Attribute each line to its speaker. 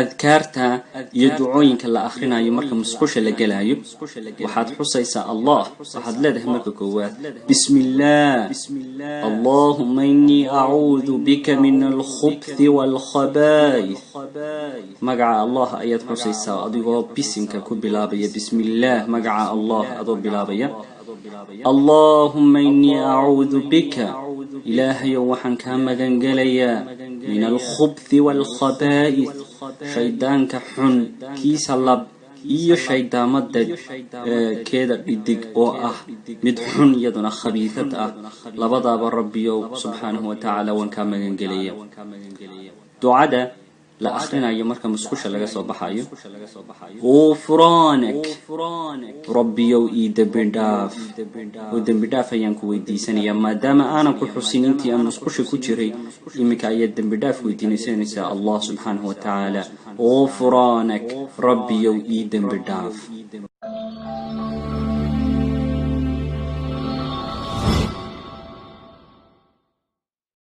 Speaker 1: Adkaarta iyo ducooyinka la akhrinayo marka musqusha la gelayo, waxaad xusaysaa Allah. Waxaad leedahay marka koowaad: "Bismillaah, allahuma innii acuudu bika min alkhubthi waalkhabaa'ith." Magaca Allah ayaad xusaysaa adigoo bisinka ku bilaabaya. Bismillaah, magaca Allah adoo bilaabaya. "Allaahuma innii acuudu bika", Ilaahayow waxaan kaa magangelayaa, "min alkhubthi waalkhabaa'ith", shaydaanka xun kiisa lab iyo shayddaamada keeda dhidig oo ah mid xun, iyaduna khabiisad ah. Labadaaba, Rabbiyow subxaanahu wa tacaala, waan kaa magangelaya. Ducada la akhrinayo marka musqusha laga soo baxayo: "Gufraanak", Rabbiyow ii dembi dhaaf, oo dembi dhaaf ayaan ku weydiisanayaa maadaama aanan ku xusin intii aan musqusha ku jiray. Iminka ayaad dembi dhaaf weydiinaysanaysaa Allah subxaanahu wa tacaala. "Gufraanak", Rabbiyow ii dembi dhaaf.